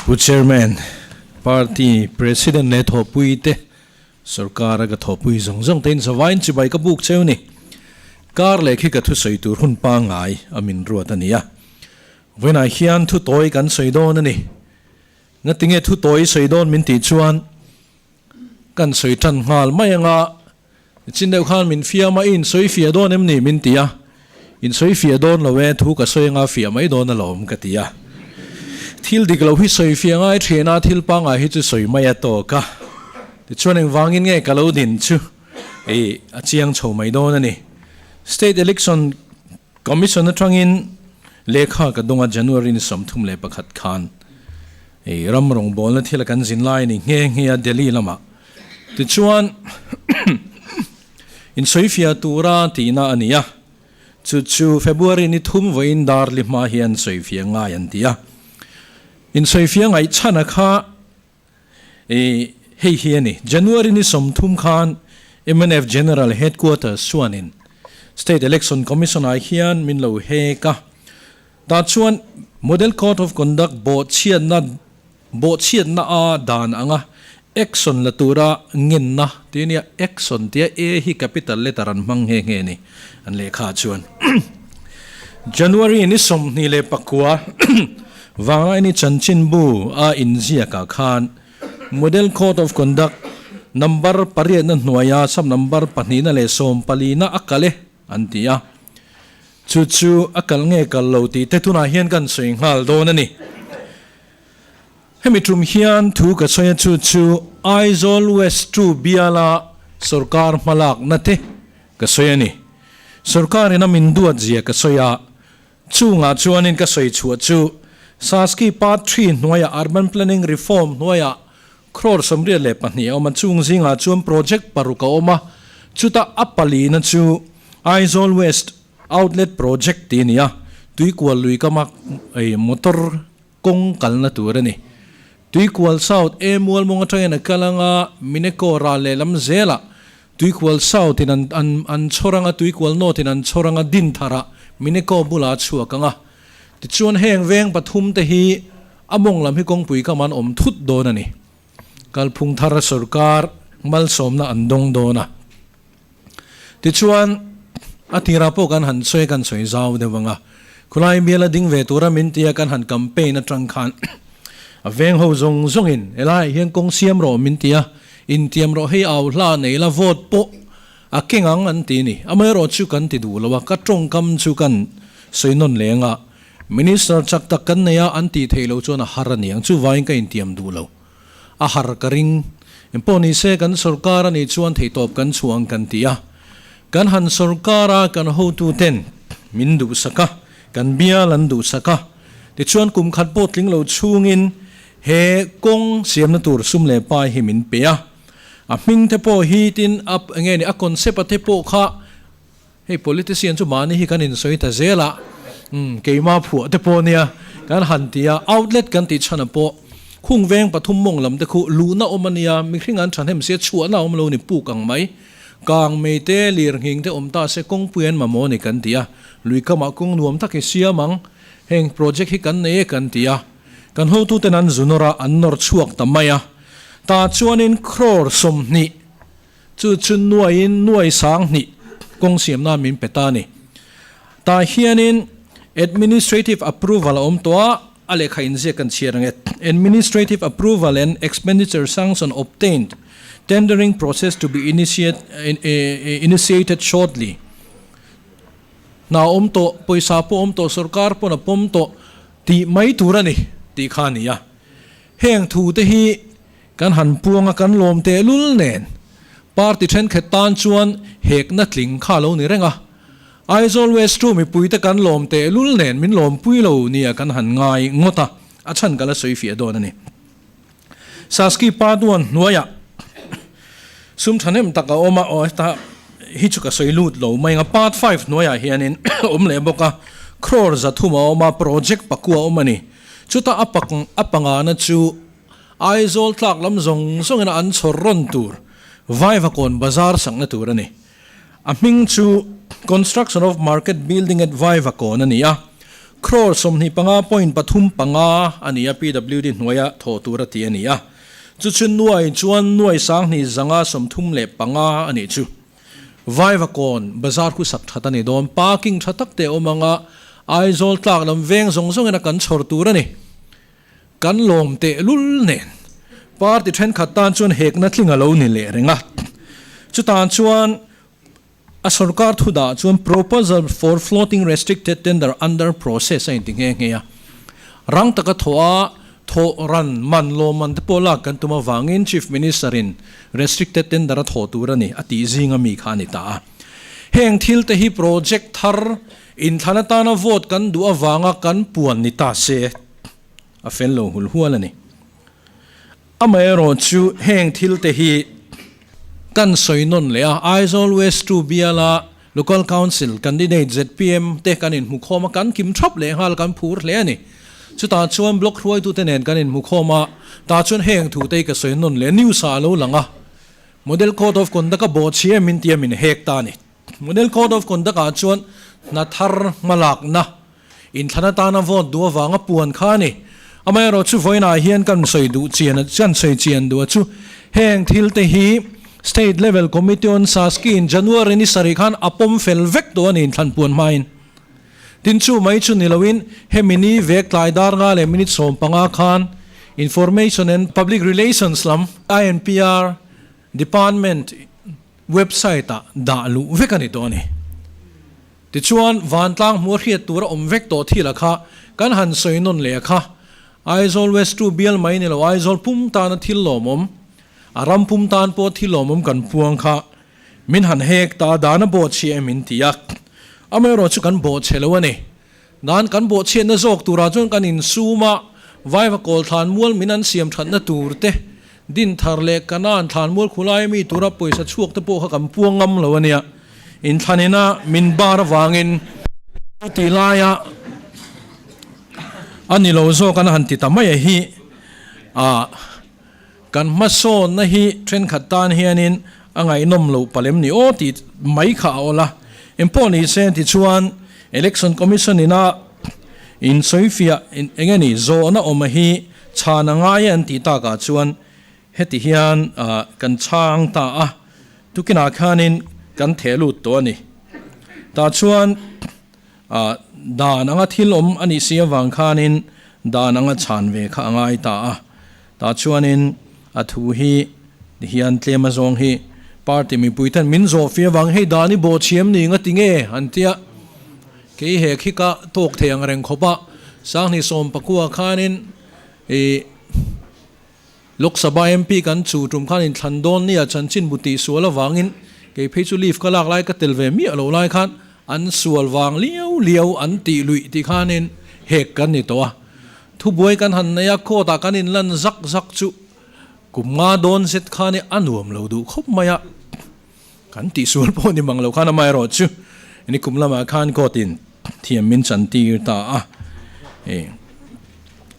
Pu Chairman, Party President leh thawhpui te, Sorkar a ka thawhpui zawng zawng te in zavaiin chibai ka buk cheu ni. Kar leh khi ka thusawi tur hun pangngai a min ruat a ni a. Vawiinah hian thu tawi kan sawi dawn a ni. Ngatinge thu tawi sawi dawn min tih chuan kan sawi tan nghal mai anga chin deuh khan min fiam a, i insawi fiah dawn em ni min ti a, insawi fiah dawn lo e, thu ka sawi anga fiah mai dawn alawm ka ti a. Thil dik lo hi sawi fiah ngai thin a, thil pangngai hi chu sawi mai a tawk a. Tichuan engvangin nge ka lo din chu ei a chiang chho mai dawn a ni. State Election Commission atangin lehkha ka dawng a, January ni 31 khan ei ram rawngbawlna thil a kan zin lai a ni nghe nghe a Delhi lamah. Tichuan insawifiah tura tihna a ni a, chu chu February ni thum vawiin dar li hma hian sawifiah ngai an ti a. Insawifiah ngaih chhana kha I hei hi a ni, January ni 30 khan mnf General Headquarters chuanin State Election Commission ah hian min lo hek a, tah chuan Model Code of Conduct bawhchhiatna bawhchhiatna a dan anga action la tura ngenna tih a nia, action tia A hi capital letter an hmang nghe nghe a ni an lehkha ah chuan. January ni 29 Vanglaini chanchinbu a inziakah khan Model Code of Conduct number pariatna hnuaia sub number pahnihna leh sawmpalina a kal e an ti a. Chu chu a kal nge kal lo tih te tunah hian kan sawi nghal dawn a ni. Hemi tum hian thu ka sawi a chu chu Aizawl West 2 biala sorkar hmalakna te ka sawi a ni. Sorkarin a min duat zia ka sawi a, Chungah chuanin ka sawi chhuah chu Saski Part Three hnuaiah Urban Planning Reform hnuaiah crore 82 a awm a, chung zingah chuan project paruk a awm a, chuta a palina chu Aizawl West Outlet Project tih a ni a, Tuikual lui kama motor kawng kalna tur a ni. Tuikual South e Mualmawng atangin a kal anga Mineko ral lehlam zelah Tuikual South in an an an chhawr anga Tuikual North in an chhawr anga Dintharah Mineko bulah a chhuak anga. Tichuan heng veng pathum te hi a mawng lam hi kawngpui kam an awm thut dawn a ni. Kalphung thar sorkar malsawmna an dawng dawn a. Tichuan, a tirah pawh kan han sawi kan sawi zau deuh ang a, khulai biala ding ve tura min tia kan han campaign atang khan a veng ho zawng zawngin helaiah hian kawng siam rawh min ti a, intiam rawh hei au hla nei la vote pawh a keng ang an ti ni. Amaherawh chu kan ti duh lo a, ka tawngkam chu kan sawi nawn leng a, Minister chak tak kan nei a an tih theih loh chuan a har a niang, chuvangin ka intiam duh lo. A har ka ring. Engpawh ni se kan sorkar a nih chuan theihtawp kan chhuah ang kan ti a. Kan han sorkar a kan hotuten min duhsak a, kan bial an duhsak a. Tichuan kum khat pawh tling lo chhungin he kawng siamna tur sum leh pai hi min pe a. A hming te pawh hi tin a enge ni a concept a te pawh kha hei politician chu mahni hi kan insawi ta zel a, umm keimah phuah te pawh nia kan han ti a, outlet kan tih chhan ah pawh khung veng pathum mawng lam te khu luhna awm a nia, mihring an thahnem sia chhuahna a awm lo ni puk ang mai, kang mei te lir nghing te awm ta se kawngpui an mamawh a ni kan ti a, lui kamah kawng nuam tak hi siam ang, heng project hi kan nei e kan ti a, kan hotuten an zu nawr a, an nawr chhuak ta mai a, tah chuanin crore 20. Chu chu nuaiin nuai 2000 kawng siam nan min pe ta a ni. Tah hianin Administrative Approval a awm tawh a, a lehkha inziak kan chhiar ang e. Administrative Approval and Expenditure Sanction obtained, Tendering process to be initiated shortly. Hna awm tawh, pawisa pawh awm tawh, sorkar pawn a pawm tawh tih mai tur a ni tih kha a ni a. Heng thu te hi Kan han puang a kan lawm tehlul nen party thenkhat tan chuan hekna tling kha lo ni reng a. Aizawl West chu mipuite kan lawm tehlul nen min lawmpui lo nia kan han ngai ngawt a, a chhan ka la sawi fiah dawn a ni. Saski pa duan hnuaiah sum thahnem tak a awm a, aw heta hi chu ka sawi lut lo mai ang a, part five hnuaiah hianin awm leh bawk a, crore 300 a awm a, project pakua a awm a ni. Chuta a a pangana chu Aizawl tlak lam zawng zawngin an chhawr rawn tur Vaivakawn bazar sakna tur a ni. A hming chu. Construction of Market Building at Vaivakawn a ni a, crore 25 point pathum panga a ni a, PWD hnuaia thawh tur a ti a ni a. Chu chu nuai chuan nuai 2535 a nih chu. Vaivakawn bazar khu sak that a ni dawn, parking tha tak te a awm ang a, Aizawl tlak lam veng zawng zawngin a kan chhawr tur a ni. Kan lawm tehlul nen party thenkhat tan chuan hekna tling a lo ni leh reng a. Chutah chuan a sorkar thu dah chuan proposal for floating restricted tender under process a inti nghe nghe a. Rang taka thawh a, thawh ran man lawmman te pawh lak kan tum avangin Chief Minister in restricted tender a thawh tur a ni a tih zinga mi kha a ni ta a. Heng thil te hi project thar inthlan atana vote kan duh avanga kan puan ni ta se. A fel lo hul hual a ni. Amaherawh chu heng thil te hi kan sawi nawn leh a, Aizawl West 2 biala Local Council candidate zpm te kan inhmukhawm a, kan kim thap leh nghal kan phur hle a ni. Chutah chuan block hruaitute nen kan inhmukhawm a, tah chuan heng thu te hi ka sawi nawn leh a, news ah a lo lang a, Model Code of Conduct a bawhchhi em in tia min hek ta a ni. Model Code of Conduct ah chuan hna thar hmalakna Inthlan atana vote duh avanga puan kha a ni. Amaherawh chu vawiinah hian kan sawi duh chian kan sawi chian duh a chu heng thil te hi State Level Committee on Saski in January ni sarih khan a pawm fel vek tawh a ni inthlan puan hmain. Tin chu mai chu ni loin hemi ni vek tlai dar nga leh minute 15 khan Information and Public Relations lam, INPR, Department website ah dah luh vek a ni tawh a ni. Tichuan, vantlang hmuh a hriat tur a awm vek tawh thil a kha kan han sawi nawn leh a kha. Aizawl West 2 bial mai ni lo Aizawl pum tana thil lawmawm, a ram pum tan pawh thil lawmawm kan puang kha min han hek ta dan a bawhchhia em in ti a. Amaherawh chu kan bawhchhe lo a ni. Dan kan bawhchhiatna zawk turah chuan kan insum a, Vaiva kawl thlanmual min an siam thatna tur te, Dinthar leh Kanan thlanmual khulai mi tura pawisa chhuak te pawh kha kan puang ngam lo a nia. Inthlanina min bar avangin chuti laia a ni lo zawk an han ti ta mai a hi ah kan hmasawnna hi thenkhat tan hianin a ngaihnawm loh palem ni aw tih mai kha a awl a. Engpawh ni se tichuan Election Commission ina insawifiah eng nge ni zawhna awm a hi chhan a ngai e an tih takah chuan heti hian kan chhang ta a. Tukinah khanin kan theh lut tawh a ni. Tah chuan dan anga thil awm a nih si avang khanin dan anga chhan ve kha a ngai ta a. Tah chuanin a thu hi tihian tlem a zawng hi party mipui ten min zawh fih avang hei dan i bawhchhiam ni nga ti nge an tia. Kei he khi ka tawk thei ang reng khawp a, 2019 khanin ih Lok Sabha MP kan chu tum khan inthlan dawn nia chanchin bu tih sual avangin kei phei chu leave ka lak lai ka tel ve miah lo lai khan an sual vang liau liau an tih luih tih khanin hek kan ni tawh a. Thubuai kan han nei a, court ah kan inlan zak zak chu kum nga dawn zet khan i a nuam lo duh khawp mai a, kan tih sual pawh ni mang lo khan amaherawh chu ni kum lamah khan court in thiam min chan tir ta a.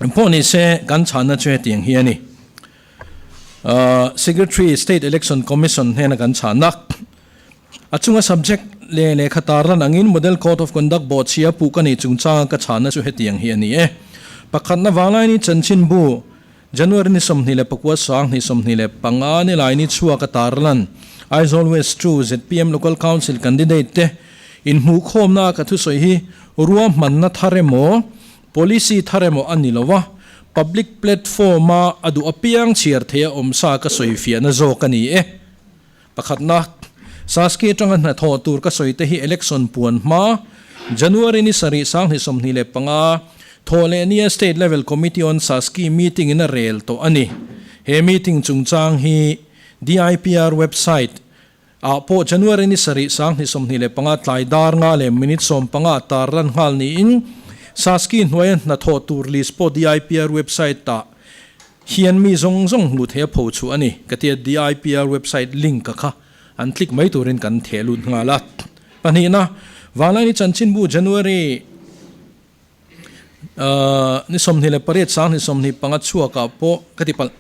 Engpawh ni se kan chhanna chu hetiang hi a ni. Secretary State Election Commission hnena kan chhanna a chunga subject leh lehkha tarlan angin Model Code of Conduct bawhchhia puh ka nih chungchanga ka chhanna chu hetiang hi a ni e. Pakhatna vanglaini chanchinbu January ni 29 2025 ni laini chhuak a tarlan Aizawl West 2 zpm Local Council candidate te inhmuhkhawmna a ka thusawi hi ruahmanna thar emaw policy thar emaw a ni lo a, public platform a a duh apiang chhiar theih a awmsa ka sawi fiahna zawk a ni e. Pakhatna, Saski atanga hnathawh tur ka sawi te hi election puan hma, January ni sarih 2025, thawh leh nia State Level Committee on Saski meeting in a rel tawh a ni. He meeting chungchang hi DIPR website ah pawh January ni sarih 2025 tlai dar nga leh minute 15 ah tarlan nghal niin Saski hnuaia hnathawh tur list pawh DIPR website ah Hian mi zawng zawng hmuh theih a pho chhuah a ni, ka tia DIPR website link ka kha an click mai turin kan theh lut nghal a. Pahnihna, Vanglaini chanchinbu January ni 28 2025 chhuakah pawh ka ti palh,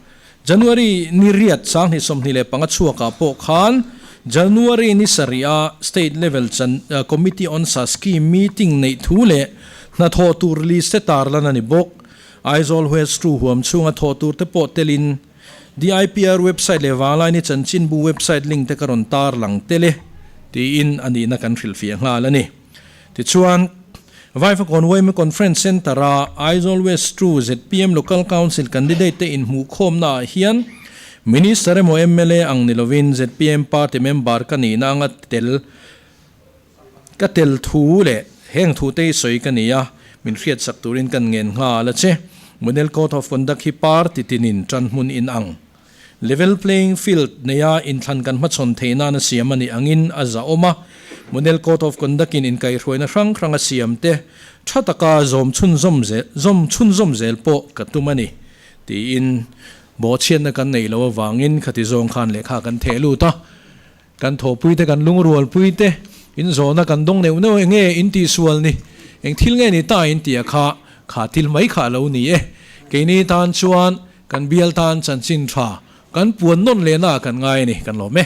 January ni riat 2025 chhuakah pawh khan. January ni sarih-a State Level chan Committee on Saski meeting neih thu leh hnathawh tur list te tarlan a ni bawk. Aizawl West Two huam chhunga thawh tur te pawh telin DIPR website leh Vanglaini chanchinbu website link te ka rawn tarlang tel e tiin a nihna kan hrilhfiah nghal a ni. Tichuan, Vaivakawn Yma Conference Centre-a Aizawl West Two zpm Local Council candidate te inhmuhkhawmna ah hian Minister emaw mla ang ni lovin zpm party member ka nihna anga tel ka tel thu leh heng thu te hi sawi ka ni a, min hriatsak turin kan ngen nghal a che. Model Code of Conduct hi party tinin tanhmun in ang. Level playing field neia inthlan kan hmachhawn theih nan a siam a nih angin a zahawm a, Model Code of Conduct in inkaihhruaina hrang hrang a siam te tha taka zawm chhunzawm zel zawm chhunzawm zel pawh ka tum a ni tiin bawhchhiatna kan neih loh avangin khati zawng khan lehkha kan theh lut a. Kan thawhpuite kan lungrualpuite in zawhna kan dawng neuh neuh enge in tihsual ni eng thil nge ni ta in tih a kha kha thil mai kha a lo ni e. Keini tan chuan kan bial tan chanchin tha kan puan nawn lehna ah kan ngai a ni kan lawm e.